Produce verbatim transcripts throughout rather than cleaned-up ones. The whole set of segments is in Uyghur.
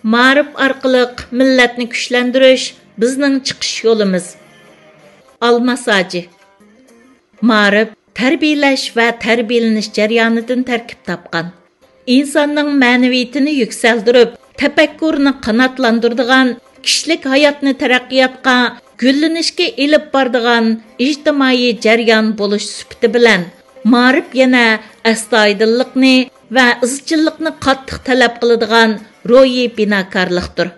مائارىپ ئارقىلىق مىللەتنى كۈچلەندۈرۈش بىزنىڭ چىقىش يولىمىز. ئالماس ھاجى. مائارىپ تەربىيەلەش ۋە تەربىيەلىنىش جەريانىدىن تەركىب تاپقان. ئىنساننىڭ مەنىۋىيىتىنى يۈكسەلدۈرۈپ، تەپەككۇرىنى قاناتلاندۇرىدىغان، كىشىلىك ھاياتنى تەرەققىياتقا، گۈللىنىشكە ئېلىپ بارىدىغان ئىجتىمائىي جەريان بولۇش سۈپىتى بىلەن، مائارىپ يەنە ئەستايىدىللىقنى ۋە ئىزچىللىقنى قاتتىق تەلەپ قىلىدىغان روھىي بىناكارلىقتۇر.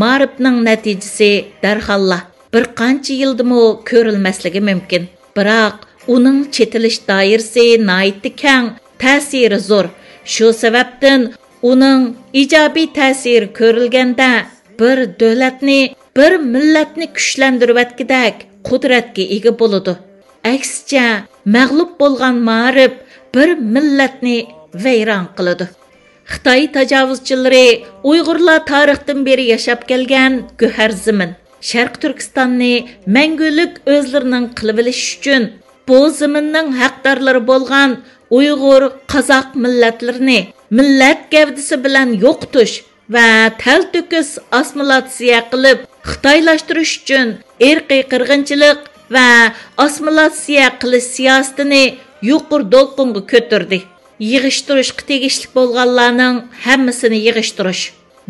مائارىپنىڭ نەتىجىسى دەرھاللا، بىر قانچە يىلدىمۇ كۆرۈلمەسلىكى مۇمكىن. بىراق، ئۇنىڭ چېتىلىش دائىرىسى ناھايىتى كەڭ، تەسىرى زور. شۇ سەۋەبتىن ئۇنىڭ ئىجابىي تەسىرى كۆرۈلگەندە، بىر دۆلەتنى، بىر مىللەتنى كۈچلەندۈرۈۋەتكۈدەك قۇدرەتكە ئىگە بولىدۇ. ئەكسىچە، مەغلۇپ بولغان مائارىپ بىر مىللەتنى ۋەيران قىلىدۇ. خىتاي تاجاۋۇزچىلىرى ئۇيغۇرلار تارىختىن بېرى ياشاپ كەلگەن گۆھەر زېمىن، شەرقىي تۈركىستاننى مەڭگۈلۈك ئۆزلىرىنىڭ قىلىۋېلىش ئۈچۈن، بۇ زېمىننىڭ ھەقدارلىرى بولغان ئۇيغۇر، قازاق مىللەتلىرىنى مىللەت گەۋدىسى بىلەن يوقىتىش ۋە تەلتۆكۈس ئاسسىمىلياتسىيە قىلىپ خىتايلاشتۇرۇش ئۈچۈن ئىرقىي قىرغىنچىلىق ۋە ئاسسىمىلياتسىيە قىلىش سىياسىتىنى يۇقىرى دولقۇنغا كۆتۈردى. يىغىشتۇرۇشقا تېگىشلىك بولغانلارنىڭ ھەممىسىنى يىغىشتۇرۇش،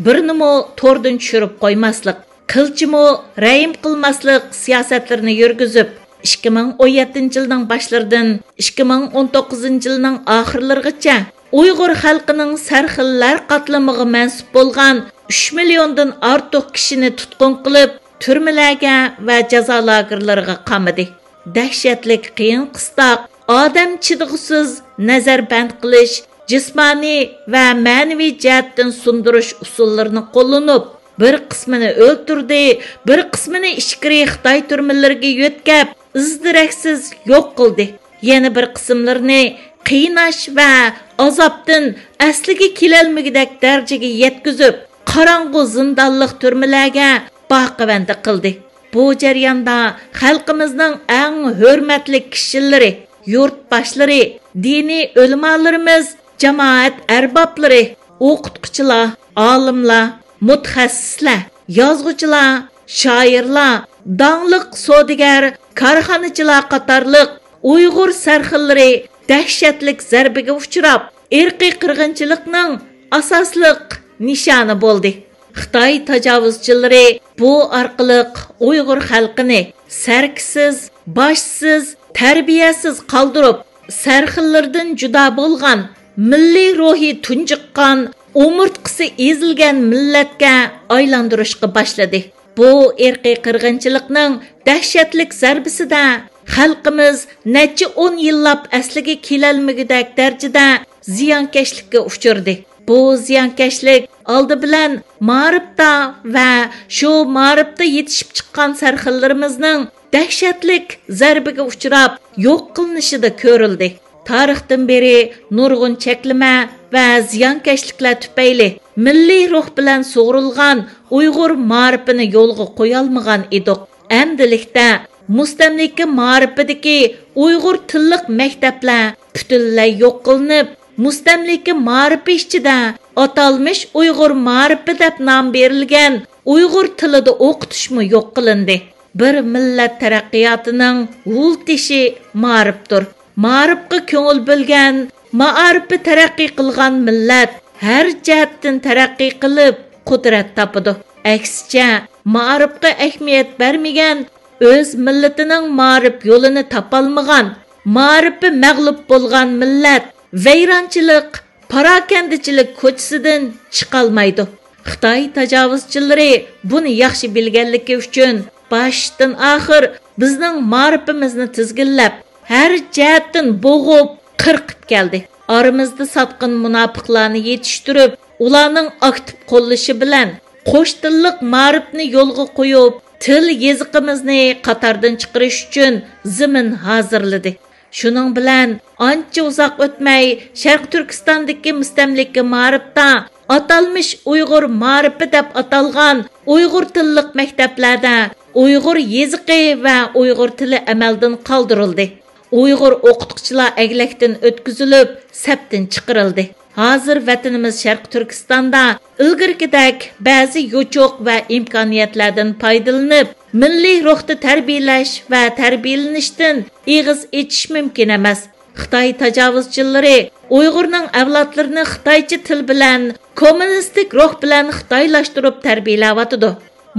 بىرىنىمۇ توردىن چۈشۈرۈپ قويماسلىق، قىلچىمۇ رەھىم قىلماسلىق سىياسەتلىرىنى يۈرگۈزۈپ، ئىككى مىڭ ئون يەتتىنچى يىلنىڭ باشلىرىدىن ئىككى مىڭ ئون توققۇزىنچى يىلنىڭ ئاخىرلىرىغىچە ئۇيغۇر خەلقىنىڭ سەرخىللەر قاتلىمىغا مەنسۇپ بولغان ئۈچ مىليوندىن ئارتۇق كىشىنى تۇتقۇن قىلىپ، تۈرمىلەرگە ۋە جازا لاگېرلىرىغا قامىدى. دەھشەتلىك قىيىن-قىستاق، ئادەم چىدىغۇسىز نەزەربەند قىلىش، جىسمانىي ۋە مەنىۋى جەھەتتىن سۇندۇرۇش ئۇسۇللىرىنى قوللىنىپ، بىر قىسمىنى ئۆلتۈردى، بىر قىسمىنى ئىچكىرى خىتاي تۈرمىلىرىگە يۆتكەپ، ئىز-دېرەكسىز يوق قىلدى. يەنە بىر قىسىملىرىنى قىيناش ۋە ئازابتىن ئەسلىگە كېلەلمىگۈدەك دەرىجىگە يەتكۈزۈپ، قاراڭغۇ زىندانلىق تۈرمىلەرگە باقىۋەندە قىلدى. بۇ جەرياندا خەلقىمىزنىڭ ئەڭ ھۆرمەتلىك كىشىلىرى، يۇرتباشلىرى، دىنىي ئۆلىمالىرىمىز، جامائەت ئەربابلىرى، ئوقۇتقۇچىلار، ئالىملار، مۇتەخەسسىسلەر، يازغۇچىلار، شائىرلار، داڭلىق سودىگەر، كارخانىچىلار قاتارلىق ئۇيغۇر سەرخىللىرى دەھشەتلىك زەربىگە ئۇچراپ، ئىرقىي قىرغىنچىلىقنىڭ ئاساسلىق نىشانى بولدى. خىتاي تاجاۋۇزچىلىرى بۇ ئارقىلىق ئۇيغۇر خەلقىنى سەركىسىز، باشسىز، تەربىيەسىز قالدۇرۇپ، سەرخىللىرىدىن جۇدا بولغان، مىللىي روھى تۇنجۇققان، ئومۇرتقىسى ئېزىلگەن مىللەتكە ئايلاندۇرۇشقا باشلىدى. بۇ ئىرقىي قىرغىنچىلىقنىڭ دەھشەتلىك زەربىسىدە خەلقىمىز نەچچە ئون يىللاپ ئەسلىگە كېلەلمىگۈدەك دەرىجىدە زىيانكەشلىككە ئۇچرىدى. بۇ زىيانكەشلىك ئالدى بىلەن مائارىپتا ۋە شۇ مائارىپتا يېتىشىپ چىققان سەرخىللىرىمىزنىڭ دەھشەتلىك زەربىگە ئۇچراپ، يوق قىلىنىشىدا كۆرۈلدى. تارىختىن بېرى نۇرغۇن چەكلىمە ۋە زىيانكەشلىكلەر تۈپەيلى مىللىي روھ بىلەن سۇغۇرۇلغان ئۇيغۇر مائارىپىنى يولغا قويالمىغان ئىدۇق. ئەمدىلىكتە مۇستەملىكە مائارىپىدىكى ئۇيغۇر تىللىق مەكتەپلەر پۈتۈنلەي يوق قىلىنىپ، مۇستەملىكە مائارىپى ئىچىدە ئاتالمىش ئۇيغۇر مائارىپى دەپ نام بېرىلگەن ئۇيغۇر تىلىدا ئوقۇتۇشمۇ يوق قىلىندى. بىر مىللەت تەرەققىياتىنىڭ ھۇۋلىتىشى مائارىپتۇر. مائارىپقا كۆڭۈل بۆلگەن، مائارىپى تەرەققىي قىلغان مىللەت ھەر جەھەتتىن تەرەققىي قىلىپ، قۇدرەت تاپىدۇ. ئەكسىچە، مائارىپقا ئەھمىيەت بەرمىگەن، ئۆز مىللىتىنىڭ مائارىپ يولىنى تاپالمىغان، مائارىپى مەغلۇپ بولغان مىللەت ۋەيرانچىلىق، پاراكەندىچىلىك كوچىسىدىن چىقالمايدۇ. خىتاي تاجاۋۇزچىلىرى بۇنى ياخشى بىلگەنلىكى ئۈچۈن، باشتىن ئاخىر بىزنىڭ مائارىپىمىزنى تىزگىنلەپ، ھەر جەھەتتىن بوغۇپ، قىرقىپ كەلدى. ئارىمىزدا ساتقىن مۇناپىقلارنى يېتىشتۈرۈپ، ئۇلارنىڭ ئاكتىپ قوللىشى بىلەن قوش تىللىق مائارىپنى يولغا قويۇپ، تىل يېزىقىمىزنى قاتاردىن چىقىرىش ئۈچۈن زېمىن ھازىرلىدى. شۇنىڭ بىلەن ئانچە ئۇزاق ئۆتمەي، شەرقىي تۈركىستاندىكى مۇستەملىكە مائارىپتا ئاتالمىش ئۇيغۇر مائارىپى دەپ ئاتالغان ئۇيغۇر تىللىق مەكتەپلەردە ئۇيغۇر يېزىقى ۋە ئۇيغۇر تىلى ئەمەلدىن قالدۇرۇلدى. ئۇيغۇر ئوقۇتقۇچىلار ئەگلەكتىن ئۆتكۈزۈلۈپ، سەپتىن چىقىرىلدى. ھازىر ۋەتىنىمىز شەرقىي تۈركىستاندا ئىلگىرىكىدەك بەزى يوچۇق ۋە ئىمكانىيەتلەردىن پايدىلىنىپ، مىللىي روھتا تەربىيەلەش ۋە تەربىيەلىنىشتىن ئېغىز ئېچىش مۇمكىن ئەمەس. خىتاي تاجاۋۇزچىلىرى ئۇيغۇرنىڭ ئەۋلادلىرىنى خىتايچە تىل بىلەن، كوممۇنىستىك روھ بىلەن خىتايلاشتۇرۇپ تەربىيەلەۋاتىدۇ.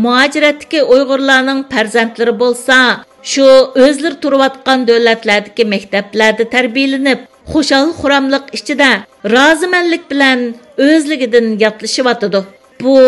مۇھاجىرەتتىكى ئۇيغۇرلارنىڭ پەرزەنتلىرى بولسا، شۇ ئۆزلىرى تۇرۇۋاتقان دۆلەتلەردىكى مەكتەپلەردە تەربىيەلىنىپ، خۇشال-خۇراملىق ئىچىدە رازىمەنلىك بىلەن ئۆزلۈكىدىن ياتلىشىۋاتىدۇ. بۇ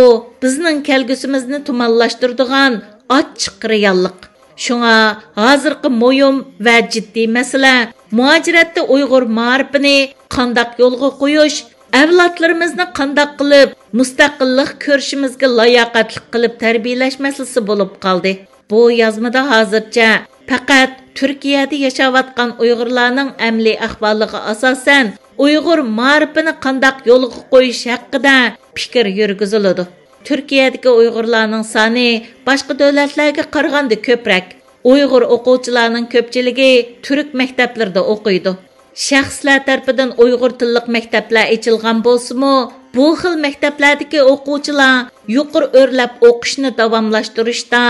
بىزنىڭ كەلگۈسىمىزنى تۇمانلاشتۇرىدىغان ئاچچىق رېئاللىق. شۇڭا ھازىرقى مۇھىم ۋە جىددىي مەسىلە مۇھاجىرەتتە ئۇيغۇر مائارىپىنى قانداق يولغا قويۇش، ئەۋلادلىرىمىزنى قانداق قىلىپ مۇستەقىللىق كۆرۈشىمىزگە لاياقەتلىك قىلىپ تەربىيەلەش مەسىلىسى بولۇپ قالدى. بۇ يازمىدا ھازىرچە پەقەت تۈركىيەدە ياشاۋاتقان ئۇيغۇرلارنىڭ ئەمەلىي ئەھۋالىغا ئاساسەن، ئۇيغۇر مائارىپىنى قانداق يولغا قويۇش ھەققىدە پىكىر يۈرگۈزۈلىدۇ. تۈركىيەدىكى ئۇيغۇرلارنىڭ سانى باشقا دۆلەتلەرگە قارىغاندا كۆپرەك. ئۇيغۇر ئوقۇغۇچىلارنىڭ كۆپچىلىكى تۈرك مەكتەپلىرىدە ئوقۇيدۇ. شەخسلەر تەرىپىدىن ئۇيغۇر تىللىق مەكتەپلەر ئېچىلغان بولسىمۇ، بۇ خىل مەكتەپلەردىكى ئوقۇغۇچىلار يۇقىرى ئۆرلەپ ئوقۇشنى داۋاملاشتۇرۇشتا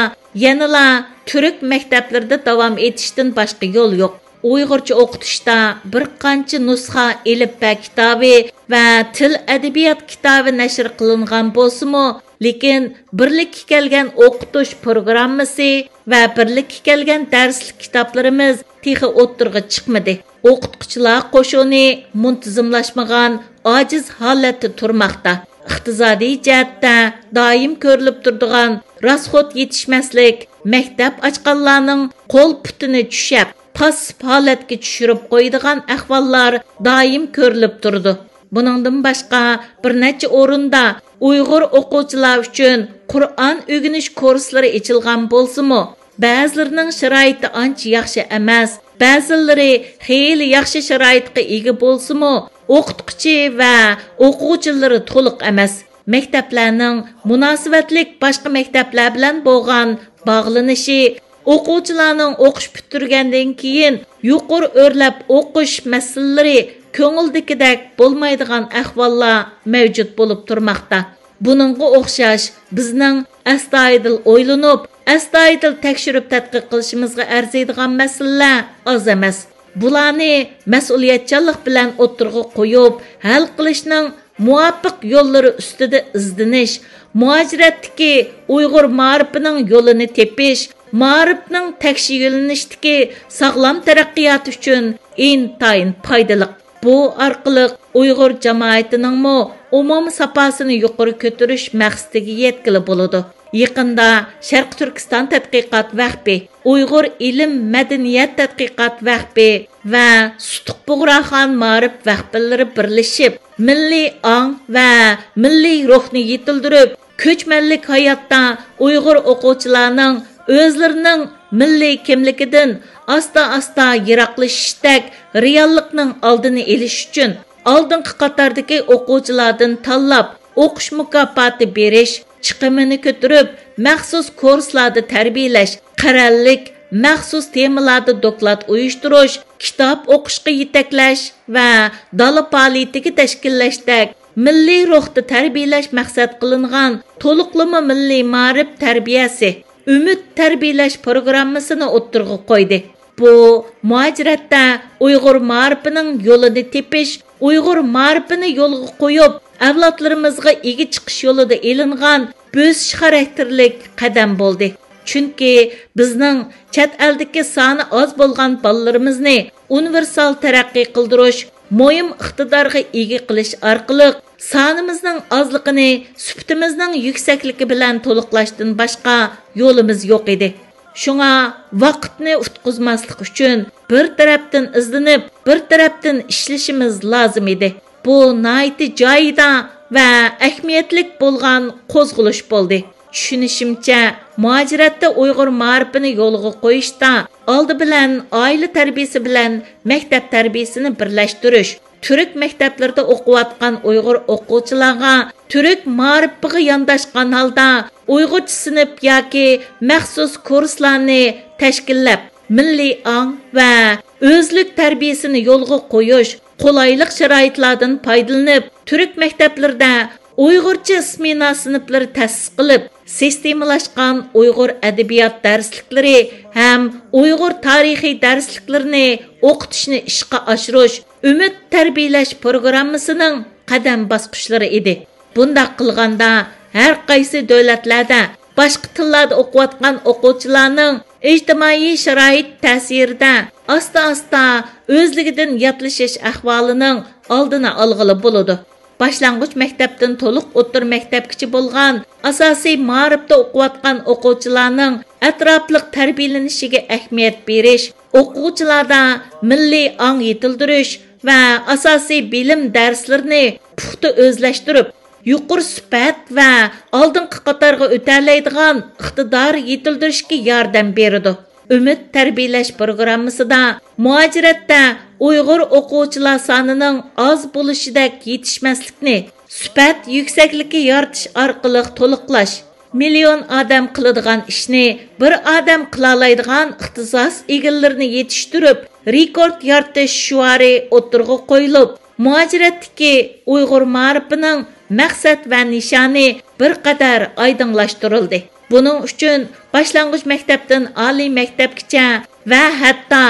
يەنىلا تۈرك مەكتەپلىرىدە داۋام ئېتىشتىن باشقا يول يوق. ئۇيغۇرچە ئوقۇتۇشتا بىر قانچە نۇسخا ئېلىپبە كىتابى ۋە تىل ئەدەبىيات كىتابى نەشر قىلىنغان بولسىمۇ، لېكىن بىرلىككە كەلگەن ئوقۇتۇش پروگراممىسى ۋە بىرلىككە كەلگەن دەرسلىك كىتابلىرىمىز تېخى ئوتتۇرىغا چىقمىدى. ئوقۇتقۇچىلار قوشۇنى مۇنتىزىملاشمىغان، ئاجىز ھالەتتە تۇرماقتا. ئىقتىسادىي جەھەتتە دائىم كۆرۈلۈپ تۇرىدىغان راسخوت يېتىشمەسلىك، مەكتەپ ئاچقانلارنىڭ قول پۇتىنى چۈشەپ، پاسسىپ ھالەتكە چۈشۈرۈپ قويىدىغان ئەھۋاللار دائىم كۆرۈلۈپ تۇرىدۇ. بۇنىڭدىن باشقا، بىر نەچچە ئورۇندا ئۇيغۇر ئوقۇغۇچىلار ئۈچۈن قۇرئان ئۆگىنىش كۇرسلىرى ئېچىلغان بولسىمۇ، بەزىلىرىنىڭ شارائىتى ئانچە ياخشى ئەمەس، بەزىلىرى خېلى ياخشى شارائىتقا ئىگە بولسىمۇ، ئوقۇتقۇچى ۋە ئوقۇغۇچىلىرى تولۇق ئەمەس. مەكتەپلەرنىڭ مۇناسىۋەتلىك باشقا مەكتەپلەر بىلەن بولغان باغلىنىشى، ئوقۇغۇچىلارنىڭ ئوقۇش پۈتتۈرگەندىن كېيىن يۇقىرى ئۆرلەپ ئوقۇش مەسىلىلىرى كۆڭۈلدىكىدەك بولمايدىغان ئەھۋاللار مەۋجۇت بولۇپ تۇرماقتا. بۇنىڭغا ئوخشاش بىزنىڭ ئەستايىدىل ئويلىنىپ، ئەستايىدىل تەكشۈرۈپ تەتقىق قىلىشىمىزغا ئەرزىيدىغان مەسىلىلەر ئاز ئەمەس. بۇلارنى مەسئۇلىيەتچانلىق بىلەن ئوتتۇرىغا قويۇپ، ھەل قىلىشنىڭ مۇۋاپىق يوللىرى ئۈستىدە ئىزدىنىش، مۇھاجىرەتتىكى ئۇيغۇر مائارىپىنىڭ يولىنى تېپىش، مائارىپنىڭ تەكشى يۆنىلىشتىكى ساغلام تەرەققىياتى ئۈچۈن ئىنتايىن پايدىلىق. بۇ ئارقىلىق ئۇيغۇر جامائىتىنىڭمۇ ئومۇمىي ساپاسىنى يۇقىرى كۆتۈرۈش مەقسىتىگە يەتكىلى بولىدۇ. يېقىندا شەرقىي تۈركىستان تەتقىقات ۋەخپى، ئۇيغۇر ئىلىم مەدەنىيەت تەتقىقات ۋەخپى ۋە سۇتۇق بۇغراخان مائارىپ ۋەخپىلىرى بىرلىشىپ، مىللىي ئاڭ ۋە مىللىي روھنى يېتىلدۈرۈپ، كۆچمەنلىك ھاياتتا ئۇيغۇر ئوقۇغۇچىلارنىڭ ئۆزلىرىنىڭ مىللىي كىملىكىدىن ئاستا-ئاستا يىراقلىشىشتەك رېئاللىقنىڭ ئالدىنى ئېلىش ئۈچۈن، ئالدىنقى قاتاردىكى ئوقۇغۇچىلاردىن تاللاپ، ئوقۇش مۇكاپاتى بېرىش، چىقىمىنى كۆتۈرۈپ، مەخسۇس كۇرسلاردا تەربىيەلەش، قەرەللىك، مەخسۇس تېمىلاردا دوكلات ئۇيۇشتۇرۇش، كىتاب ئوقۇشقا يېتەكلەش ۋە دالا پائالىيىتىگە تەشكىللەشتەك مىللىي روھتا تەربىيەلەش مەقسەت قىلىنغان تولۇقلىما مىللىي مائارىپ تەربىيەسى، ئۈمىد تەربىيەلەش پروگراممىسىنى ئوتتۇرىغا قويدى. بۇ مۇھاجىرەتتە ئۇيغۇر مائارىپىنىڭ يولىنى تېپىش، ئۇيغۇر مائارىپىنى يولغا قويۇپ، ئەۋلادلىرىمىزغا ئىگە چىقىش يولىدا ئېلىنغان بۆسۈش خاراكتېرلىك قەدەم بولدى. چۈنكى بىزنىڭ چەت ئەلدىكى سانى ئاز بولغان بالىلىرىمىزنى ئۇنىۋېرسال تەرەققىي قىلدۇرۇش، مۇھىم ئىقتىدارغا ئىگە قىلىش ئارقىلىق سانىمىزنىڭ ئازلىقىنى سۈپىتىمىزنىڭ يۈكسەكلىكى بىلەن تولۇقلاشتىن باشقا يولىمىز يوق ئىدى. شۇڭا ۋاقىتنى ئۇتقۇزماسلىق ئۈچۈن بىر تەرەپتىن ئىزدىنىپ، بىر تەرەپتىن ئىشلىشىمىز لازىم ئىدى. بۇ ناھايىتى جايىدا ۋە ئەھمىيەتلىك بولغان قوزغىلىش بولدى. چۈشىنىشىمچە، مۇھاجىرەتتە ئۇيغۇر مائارىپىنى يولغا قويۇشتا ئالدى بىلەن ئائىلە تەربىيەسى بىلەن مەكتەپ تەربىيەسىنى بىرلەشتۈرۈش، تۈرك مەكتەپلىرىدە ئوقۇۋاتقان ئۇيغۇر ئوقۇغۇچىلارغا تۈرك مائارىپىغا يانداشقان ھالدا ئۇيغۇرچە سىنىپ ياكى مەخسۇس كۇرسلارنى تەشكىللەپ، مىللىي ئاڭ ۋە ئۆزلۈك تەربىيەسىنى يولغا قويۇش، قولايلىق شارائىتلاردىن پايدىلىنىپ، تۈرك مەكتەپلىرىدە ئۇيغۇرچە سمېنا سىنىپلىرى تەسىس قىلىپ، سىستېمىلاشقان ئۇيغۇر ئەدەبىيات دەرسلىكلىرى ھەم ئۇيغۇر تارىخى دەرسلىكلىرىنى ئوقۇتۇشنى ئىشقا ئاشۇرۇش ئۈمىد تەربىيەلەش پروگراممىسىنىڭ قەدەم باسقۇچلىرى ئىدى. بۇنداق قىلغاندا، ھەر قايسى دۆلەتلەردە باشقا تىللاردا ئوقۇۋاتقان ئوقۇغۇچىلارنىڭ ئىجتىمائىي شارائىت تەسىرىدە ئاستا-ئاستا ئۆزلۈكىدىن ياتلىشىش ئەھۋالىنىڭ ئالدىنى ئالغىلى بولىدۇ. باشلانغۇچ مەكتەپتىن تولۇق ئوتتۇرا مەكتەپكىچە بولغان ئاساسىي مائارىپتا ئوقۇۋاتقان ئوقۇغۇچىلارنىڭ ئەتراپلىق تەربىيەلىنىشىگە ئەھمىيەت بېرىش، ئوقۇغۇچىلاردا مىللىي ئاڭ يېتىلدۈرۈش ۋە ئاساسىي بىلىم دەرسلىرىنى پۇختا ئۆزلەشتۈرۈپ، يۇقىرى سۈپەت ۋە ئالدىنقى قاتارغا ئۆتەلەيدىغان ئىقتىدار يېتىلدۈرۈشكە ياردەم بېرىدۇ. ئۈمىد تەربىيەلەش پروگراممىسىدا مۇھاجىرەتتە ئۇيغۇر ئوقۇغۇچىلار سانىنىڭ ئاز بولۇشىدەك يېتىشمەسلىكنى سۈپەت يۈكسەكلىكى يارىتىش ئارقىلىق تولۇقلاش، مىليون ئادەم قىلىدىغان ئىشنى بىر ئادەم قىلالايدىغان ئىختىساس ئىگىلىرىنى يېتىشتۈرۈپ، رېكورت يارىتىش شوئارى ئوتتۇرىغا قويۇلۇپ، مۇھاجىرەتتىكى ئۇيغۇر مائارىپىنىڭ مەقسەت ۋە نىشانى بىر قەدەر ئايدىڭلاشتۇرۇلدى. بۇنىڭ ئۈچۈن باشلانغۇچ مەكتەپتىن ئالىي مەكتەپكىچە ۋە ھەتتا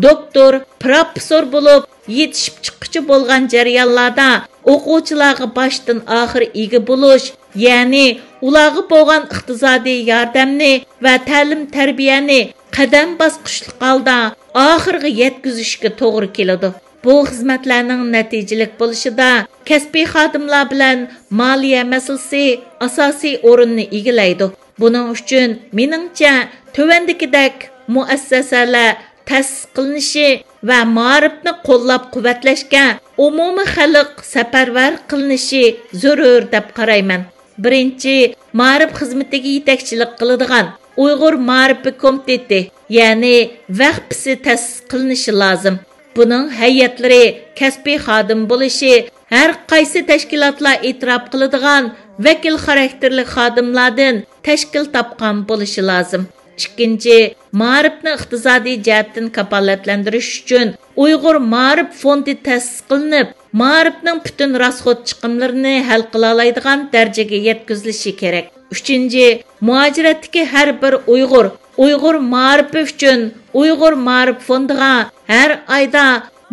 دوكتور، پىروفېسسور بولۇپ يېتىشىپ چىققۇچە بولغان جەريانلاردا ئوقۇغۇچىلارغا باشتىن ئاخىر ئىگە بولۇش، يەنى ئۇلارغا بولغان ئىقتىسادىي ياردەمنى ۋە تەلىم تەربىيەنى قەدەم باسقۇچلۇق ھالدا ئاخىرىغا يەتكۈزۈشكە توغرا كېلىدۇ. بۇ خىزمەتلەرنىڭ نەتىجىلىك بولۇشىدا كەسپىي خادىملار بىلەن مالىيە مەسىلىسى ئاساسىي ئورۇننى ئىگىلەيدۇ. بۇنىڭ ئۈچۈن، مېنىڭچە، تۆۋەندىكىدەك مۇئەسسەسەلەر تەسىس قىلىنىشى ۋە مائارىپنى قوللاپ-قۇۋۋەتلەشكە ئومۇمىي خەلق سەپەرۋەر قىلىنىشى زۆرۈر دەپ قارايمەن. بىرىنچى، مائارىپ خىزمىتىگە يېتەكچىلىك قىلىدىغان ئۇيغۇر مائارىپى كومىتېتى، يەنى ۋەخپىسى تەسىس قىلىنىشى لازىم. بۇنىڭ ھەيئەتلىرى كەسپىي خادىم بولۇشى، ھەر قايسى تەشكىلاتلار ئېتىراپ قىلىدىغان ۋەكىل خاراكتېرلىك خادىملاردىن تەشكىل تاپقان بولۇشى لازىم. ئىككىنچى، مائارىپنى ئىقتىسادىي جەھەتتىن كاپالەتلەندۈرۈش ئۈچۈن ئۇيغۇر مائارىپ فوندى تەسىس قىلىنىپ، مائارىپنىڭ پۈتۈن راسخوت چىقىملىرىنى ھەل قىلالايدىغان دەرىجىگە يەتكۈزۈلۈشى كېرەك. ئۈچىنچى، مۇھاجىرەتتىكى ھەر بىر ئۇيغۇر، ئۇيغۇر مائارىپى ئۈچۈن ئۇيغۇر مائارىپ فوندىغا ھەر ئايدا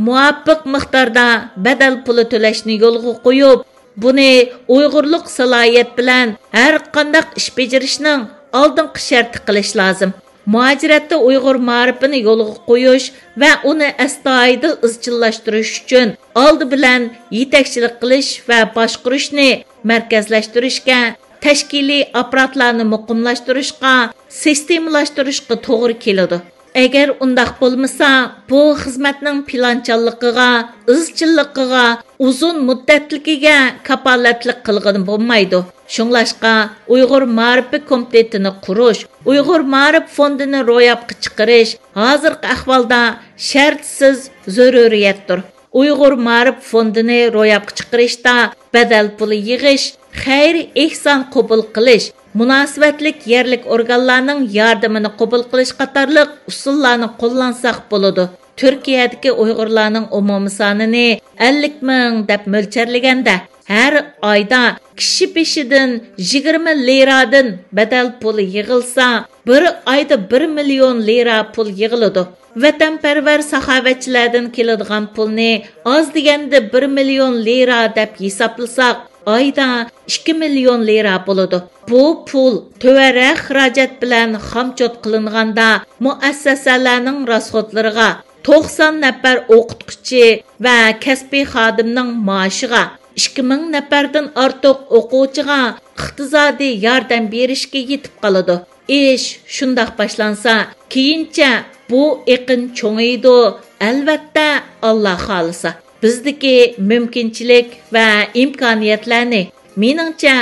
مۇۋاپىق مىقداردا بەدەل پۇلى تۆلەشنى يولغا قويۇپ، بۇنى ئۇيغۇرلۇق سالاھىيەت بىلەن ھەر قانداق ئىش بېجىرىشنىڭ ئالدىنقى شەرتى قىلىش لازىم. مۇھاجىرەتتە ئۇيغۇر مائارىپىنى يولغا قويۇش ۋە ئۇنى ئەستايىدىل ئىزچىللاشتۇرۇش ئۈچۈن ئالدى بىلەن يېتەكچىلىك قىلىش ۋە باشقۇرۇشنى مەركەزلەشتۈرۈشكە، تەشكىلىي ئاپپاراتلارنى مۇقىملاشتۇرۇشقا، سىستېمىلاشتۇرۇشقا توغرا كېلىدۇ. ئەگەر ئۇنداق بولمىسا، بۇ خىزمەتنىڭ پىلانچانلىقىغا، ئىزچىللىقىغا، ئۇزۇن مۇددەتلىكىگە كاپالەتلىك قىلغىلى بولمايدۇ. شۇڭلاشقا، ئۇيغۇر مائارىپى كومىتېتىنى قۇرۇش، ئۇيغۇر مائارىپ فوندىنى روياپقا چىقىرىش ھازىرقى ئەھۋالدا شەرتسىز زۆرۈرىيەتتۇر. ئۇيغۇر مائارىپ فوندىنى روياپقا چىقىرىشتا بەدەل پۇلى يىغىش، خەير-ئېھسان قوبۇل قىلىش، مۇناسىۋەتلىك يەرلىك ئورگانلارنىڭ ياردىمىنى قوبۇل قىلىش قاتارلىق ئۇسۇللارنى قوللانساق بولىدۇ. تۈركىيەدىكى ئۇيغۇرلارنىڭ ئومۇمىي سانىنى ئەللىك مىڭ دەپ مۆلچەرلىگەندە، ھەر ئايدا كىشى بېشىدىن يىگىرمە لىرادىن بەدەل پۇلى يىغىلسا، بىر ئايدا بىر مىليون لىرا پۇل يىغىلىدۇ. ۋەتەنپەرۋەر ساخاۋەتچىلەردىن كېلىدىغان پۇلنى ئاز دېگەندە بىر مىليون لىرا دەپ ھېسابلىساق، ئايدا ئىككى مىليون لىرا بولىدۇ. بۇ پۇل تۆۋەنرەك خىراجەت بىلەن خامچوت قىلىنغاندا، مۇئەسسەسەلەرنىڭ راسخوتلىرىغا، توقسان نەپەر ئوقۇتقۇچى ۋە كەسپىي خادىمنىڭ مائاشىغا، ئىككى مىڭ نەپەردىن ئارتۇق ئوقۇغۇچىغا ئىقتىسادىي ياردەم بېرىشكە يېتىپ قالىدۇ. ئىش شۇنداق باشلانسا، كېيىنچە بۇ ئېقىن چوڭىيىدۇ، ئەلۋەتتە، ئاللا خالىسا. بىزدىكى مۇمكىنچىلىك ۋە ئىمكانىيەتلەرنى، مېنىڭچە،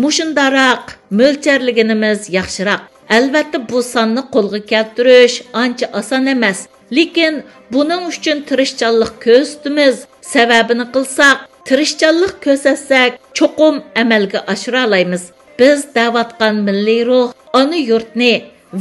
مۇشۇنداقراق مۆلچەرلىگىنىمىز ياخشىراق. ئەلۋەتتە، بۇ ساننى قولغا كەلتۈرۈش ئانچە ئاسان ئەمەس. لېكىن بۇنىڭ ئۈچۈن تىرىشچانلىق كۆرسىتىمىز، سەۋەبىنى قىلساق، تىرىشچانلىق كۆرسەتسەك، چوقۇم ئەمەلگە ئاشۇرالايمىز. بىز دەۋاتقان مىللىي روھ، ئانا يۇرتنى،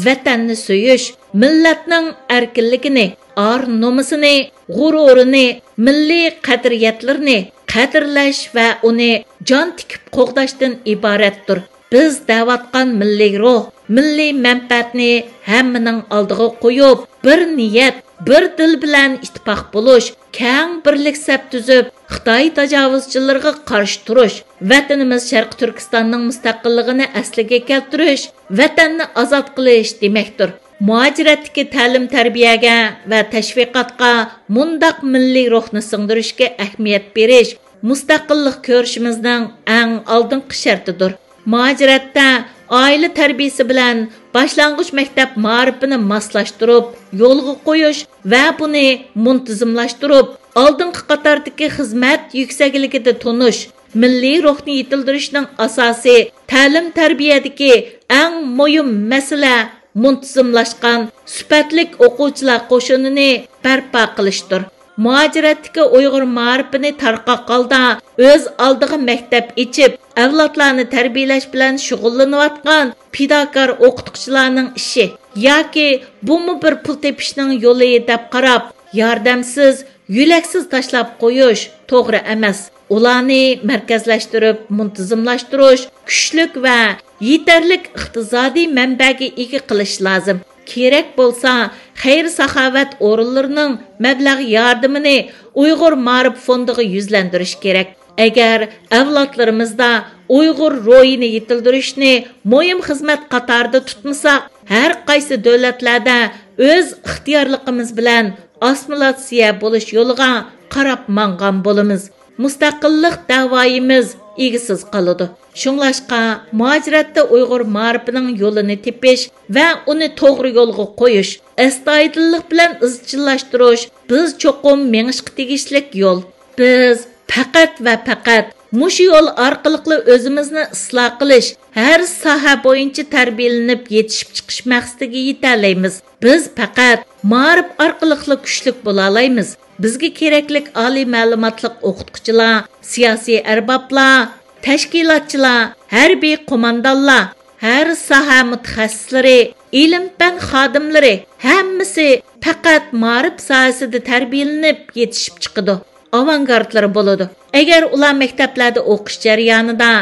ۋەتەننى سۆيۈش، مىللەتنىڭ ئەركىنلىكىنى، ئار-نومۇسىنى، غۇرۇرىنى، مىللىي قەدرىيەتلىرىنى قەدىرلەش ۋە ئۇنى جان تىكىپ قوغداشتىن ئىبارەتتۇر. بىز دەۋاتقان مىللىي روھ، مىللىي مەنپەئەتنى ھەممىنىڭ ئالدىغا قويۇپ، بىر نىيەت، بىر دىل بىلەن ئىتتىپاق بولۇش، كەڭ بىرلىك سەپ تۈزۈپ، خىتاي تاجاۋۇزچىلىرىغا قارشى تۇرۇش، ۋەتىنىمىز شەرقىي تۈركىستاننىڭ مۇستەقىللىقىنى ئەسلىگە كەلتۈرۈش، ۋەتەننى ئازاد قىلىش دېمەكتۇر. مۇھاجىرەتتىكى تەلىم-تەربىيەگە ۋە تەشۋىقاتقا مۇنداق مىللىي روھنى سىڭدۈرۈشكە ئەھمىيەت بېرىش مۇستەقىللىق كۈرىشىمىزنىڭ ئەڭ ئالدىنقى شەرتىدۇر. مۇھاجىرەتتە ئائىلە تەربىيىسى بىلەن باشلانغۇچ مەكتەپ مائارىپىنى ماسلاشتۇرۇپ يولغا قويۇش ۋە بۇنى مۇنتىزىملاشتۇرۇپ، ئالدىنقى قاتاردىكى خىزمەت يۈكسەكلىكىدە تونۇش، مىللىي روھنى يېتىلدۈرۈشنىڭ ئاساسى تەلىم-تەربىيەدىكى ئەڭ مۇھىم مەسىلە مۇنتىزىملاشقان سۈپەتلىك ئوقۇغۇچىلار قوشۇنىنى بەرپا قىلىشتۇر. مۇھاجىرەتتىكى ئۇيغۇر مائارىپىنى تارقاق ھالدا ئۆز ئالدىغا مەكتەپ ئېچىپ، ئەۋلادلارنى تەربىيەلەش بىلەن شۇغۇللىنىۋاتقان پىداكار ئوقۇتقۇچىلارنىڭ ئىشى ياكى بۇمۇ بىر پۇل تېپىشنىڭ يولى دەپ قاراپ، ياردەمسىز، يۆلەكسىز تاشلاپ قويۇش توغرا ئەمەس. ئۇلارنى مەركەزلەشتۈرۈپ مۇنتىزىملاشتۇرۇش، كۈچلۈك ۋە يېتەرلىك ئىقتىسادىي مەنبەگە ئىگە قىلىش لازىم. كېرەك بولسا، خەير-ساخاۋەت ئورۇنلىرىنىڭ مەبلەغ ياردىمىنى ئۇيغۇر مائارىپ فوندىغا يۈزلەندۈرۈش كېرەك. ئەگەر ئەۋلادلىرىمىزدا ئۇيغۇر روھىنى يېتىلدۈرۈشنى مۇھىم خىزمەت قاتارىدا تۇتمىساق، ھەر قايسى دۆلەتلەردە ئۆز ئىختىيارلىقىمىز بىلەن ئاسسىمىلياتسىيە بولۇش يولىغا قاراپ ماڭغان بولىمىز. مۇستەقىللىق دەۋايىمىز ئىگىسىز قالىدۇ. شۇڭلاشقا، مۇھاجىرەتتە ئۇيغۇر مائارىپىنىڭ يولىنى تېپىش ۋە ئۇنى توغرا يولغا قويۇش، ئەستايىدىللىق بىلەن ئىزچىللاشتۇرۇش بىز چوقۇم مېڭىشقا تېگىشلىك يول. بىز پەقەت ۋە پەقەت مۇشۇ يول ئارقىلىقلا ئۆزىمىزنى ئىسلاھ قىلىش، ھەر ساھە بويىچە تەربىيەلىنىپ يېتىشىپ چىقىش مەقسىتىگە يېتەلەيمىز. بىز پەقەت مائارىپ ئارقىلىقلا كۈچلۈك بولالايمىز. بىزگە كېرەكلىك ئالىي مەلۇماتلىق ئوقۇتقۇچىلار، سىياسىي ئەربابلار، تەشكىلاتچىلار، ھەربىي قوماندانلار، ھەر ساھە مۇتەخەسسىسلىرى، ئىلىم-پەن خادىملىرى، ھەممىسى پەقەت مائارىپ ساھەسىدە تەربىيەلىنىپ يېتىشىپ چىقىدۇ، ئاۋانگارتلىرى بولىدۇ. ئەگەر ئۇلار مەكتەپلەردە ئوقۇش جەريانىدا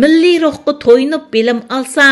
مىللىي روھقا تويۇنۇپ بىلىم ئالسا،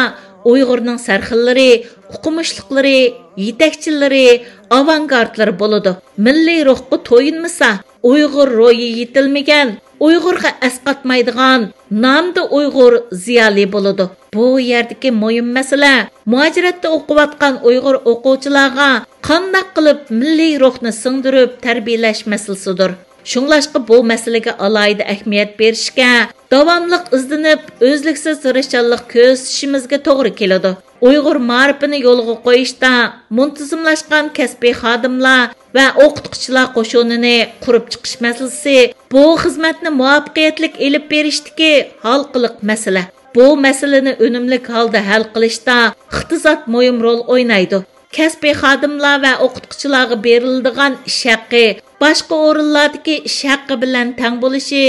ئۇيغۇرنىڭ سەرخىللىرى، ئوقۇمۇشلۇقلىرى، يېتەكچىلىرى، ئاۋانگارتلىرى بولىدۇ. مىللىي روھقا تويۇنمىسا، ئۇيغۇر روھى يېتىلمىگەن، ئۇيغۇرغا ئەسقاتمايدىغان نامدا ئۇيغۇر زىيالىي بولىدۇ. بۇ يەردىكى مۇھىم مەسىلە مۇھاجىرەتتە ئوقۇۋاتقان ئۇيغۇر ئوقۇغۇچىلارغا قانداق قىلىپ مىللىي روھنى سىڭدۈرۈپ تەربىيەلەش مەسىلىسىدۇر. شۇڭلاشقا بۇ مەسىلىگە ئالاھىدە ئەھمىيەت بېرىشكە، داۋاملىق ئىزدىنىپ، ئۈزلۈكسىز تىرىشچانلىق كۆرسىتىشىمىزگە توغرا كېلىدۇ. ئۇيغۇر مائارىپىنى يولغا قويۇشتا مۇنتىزىملاشقان كەسپىي خادىملار ۋە ئوقۇتقۇچىلار قوشۇنىنى قۇرۇپ چىقىش مەسىلىسى بۇ خىزمەتنى مۇۋەپپەقىيەتلىك ئېلىپ بېرىشتىكى ھالقىلىق مەسىلە. بۇ مەسىلىنى ئۈنۈملۈك ھالدا ھەل قىلىشتا ئىقتىساد مۇھىم رول ئوينايدۇ. كەسپىي خادىملار ۋە ئوقۇتقۇچىلارغا بېرىلىدىغان ئىش ھەققى باشقا ئورۇنلاردىكى ئىش ھەققى بىلەن تەڭ بولۇشى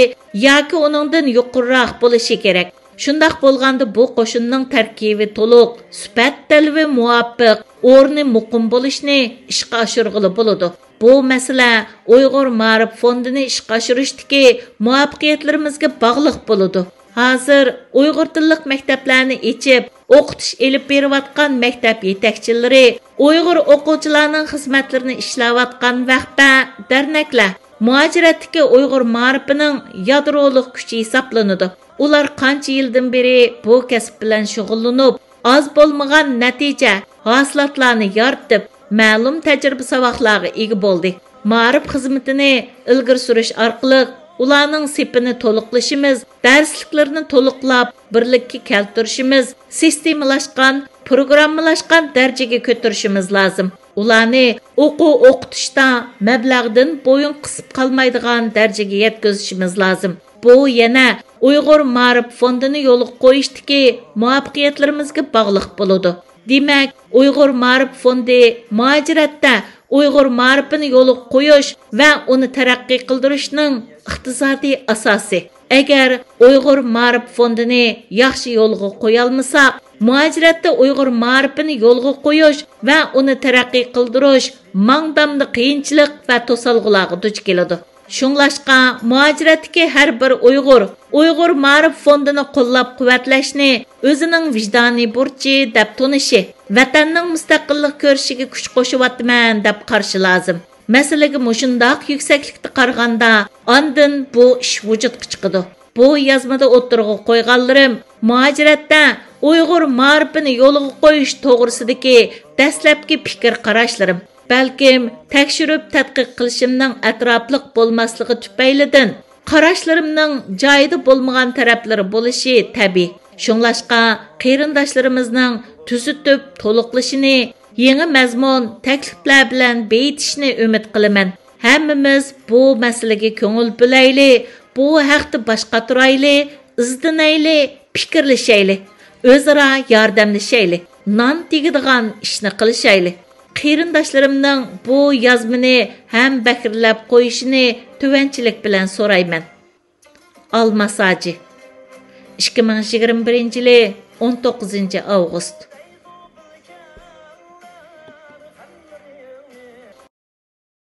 ياكى ئۇنىڭدىن يۇقىرىراق بولۇشى كېرەك. شۇنداق بولغاندا بۇ قوشۇننىڭ تەركىبى تولۇق، سۈپەت تەلىپى مۇۋاپىق، ئورنى مۇقىم بولۇشنى ئىشقا ئاشۇرغىلى بولىدۇ. بۇ مەسىلە ئۇيغۇر مائارىپ فوندىنى ئىشقا ئاشۇرۇشتىكى مۇۋەپپەقىيەتلىرىمىزگە باغلىق بولىدۇ. ھازىر ئۇيغۇر تىللىق مەكتەپلەرنى ئېچىپ، ئوقۇتۇش ئېلىپ بېرىۋاتقان مەكتەپ يېتەكچىلىرى، ئۇيغۇر ئوقۇغۇچىلارنىڭ خىزمەتلىرىنى ئىشلەۋاتقان ۋەخپە دەرنەكلەر مۇھاجىرەتتىكى ئۇيغۇر مائارىپىنىڭ يادرولۇق كۈچى ھېسابلىنىدۇ. ئۇلار قانچە يىلدىن بېرى بۇ كەسىپ بىلەن شۇغۇللىنىپ، ئاز بولمىغان نەتىجە، ھاسىلاتلارنى يارىتىپ، مەلۇم تەجرىبە-ساۋاقلارغا ئىگە بولدى. مائارىپ خىزمىتىنى ئىلگىرى سۈرۈش ئارقىلىق ئۇلارنىڭ سېپىنى تولۇقلىشىمىز، دەرسلىكلىرىنى تولۇقلاپ بىرلىككە كەلتۈرۈشىمىز، سىستېمىلاشقان، پروگراممىلاشقان دەرىجىگە كۆتۈرۈشىمىز لازىم. ئۇلارنى ئوقۇ-ئوقۇتۇشتا مەبلەغدىن بويۇن قىسىپ قالمايدىغان دەرىجىگە يەتكۈزۈشىمىز لازىم. بۇ يەنە ئۇيغۇر مائارىپ فوندىنى يولغا قويۇشتىكى مۇۋەپپەقىيەتلىرىمىزگە باغلىق بولىدۇ. دېمەك، ئۇيغۇر مائارىپ فوندى مۇھاجىرەتتە ئۇيغۇر مائارىپىنى يولغا قويۇش ۋە ئۇنى تەرەققىي قىلدۇرۇشنىڭ ئىقتىسادىي ئاساسى. ئەگەر ئۇيغۇر مائارىپ فوندىنى ياخشى يولغا قويالمىساق، مۇھاجىرەتتە ئۇيغۇر مائارىپىنى يولغا قويۇش ۋە ئۇنى تەرەققىي قىلدۇرۇش ماڭدامدا قىيىنچىلىق ۋە توسالغۇلارغا دۇچ كېلىدۇ. شۇڭلاشقا، مۇھاجىرەتتىكى ھەر بىر ئۇيغۇر ئۇيغۇر مائارىپ فوندىنى قوللاپ-قۇۋۋەتلەشنى ئۆزىنىڭ ۋىجدانىي بۇرچى دەپ تونۇشى، ۋەتەننىڭ مۇستەقىللىق كۈرىشىگە كۈچ قوشۇۋاتىمەن دەپ قارىشى لازىم. مەسىلىگە مۇشۇنداق يۈكسەكلىكتە قارىغاندا، ئاندىن بۇ ئىش ۋۇجۇدقا چىقىدۇ. بۇ يازمىدا ئوتتۇرىغا قويغانلىرىم مۇھاجىرەتتە ئۇيغۇر مائارىپىنى يولغا قويۇش توغرىسىدىكى دەسلەپكى پىكىر قاراشلىرىم. بەلكىم تەكشۈرۈپ تەتقىق قىلىشىمنىڭ ئەتراپلىق بولماسلىقى تۈپەيلىدىن، قاراشلىرىمنىڭ جايىدا بولمىغان تەرەپلىرى بولۇشى تەبىئىي. شۇڭلاشقا، قېرىنداشلىرىمىزنىڭ تۈزىتىپ تولۇقلىشىنى، يېڭى مەزمۇن، تەكلىپلەر بىلەن بېيىتىشىنى ئۈمىد قىلىمەن. ھەممىمىز بۇ مەسىلىگە كۆڭۈل بۆلەيلى، بۇ ھەقتە باش قاتۇرايلى، ئىزدىنەيلى، پىكىرلىشەيلى، ئۆزئارا ياردەملىشەيلى، نان تېگىدىغان ئىشنى قىلىشايلى. قېرىنداشلىرىمنىڭ بۇ يازمىنى ھەمبەھىرلەپ قويۇشىنى تۆۋەنچىلىك بىلەن سورايمەن. ئالماس ھاجى. ئىككى مىڭ يىگىرمە بىرىنچى يىلى، ئون توققۇزىنچى ئاۋغۇست.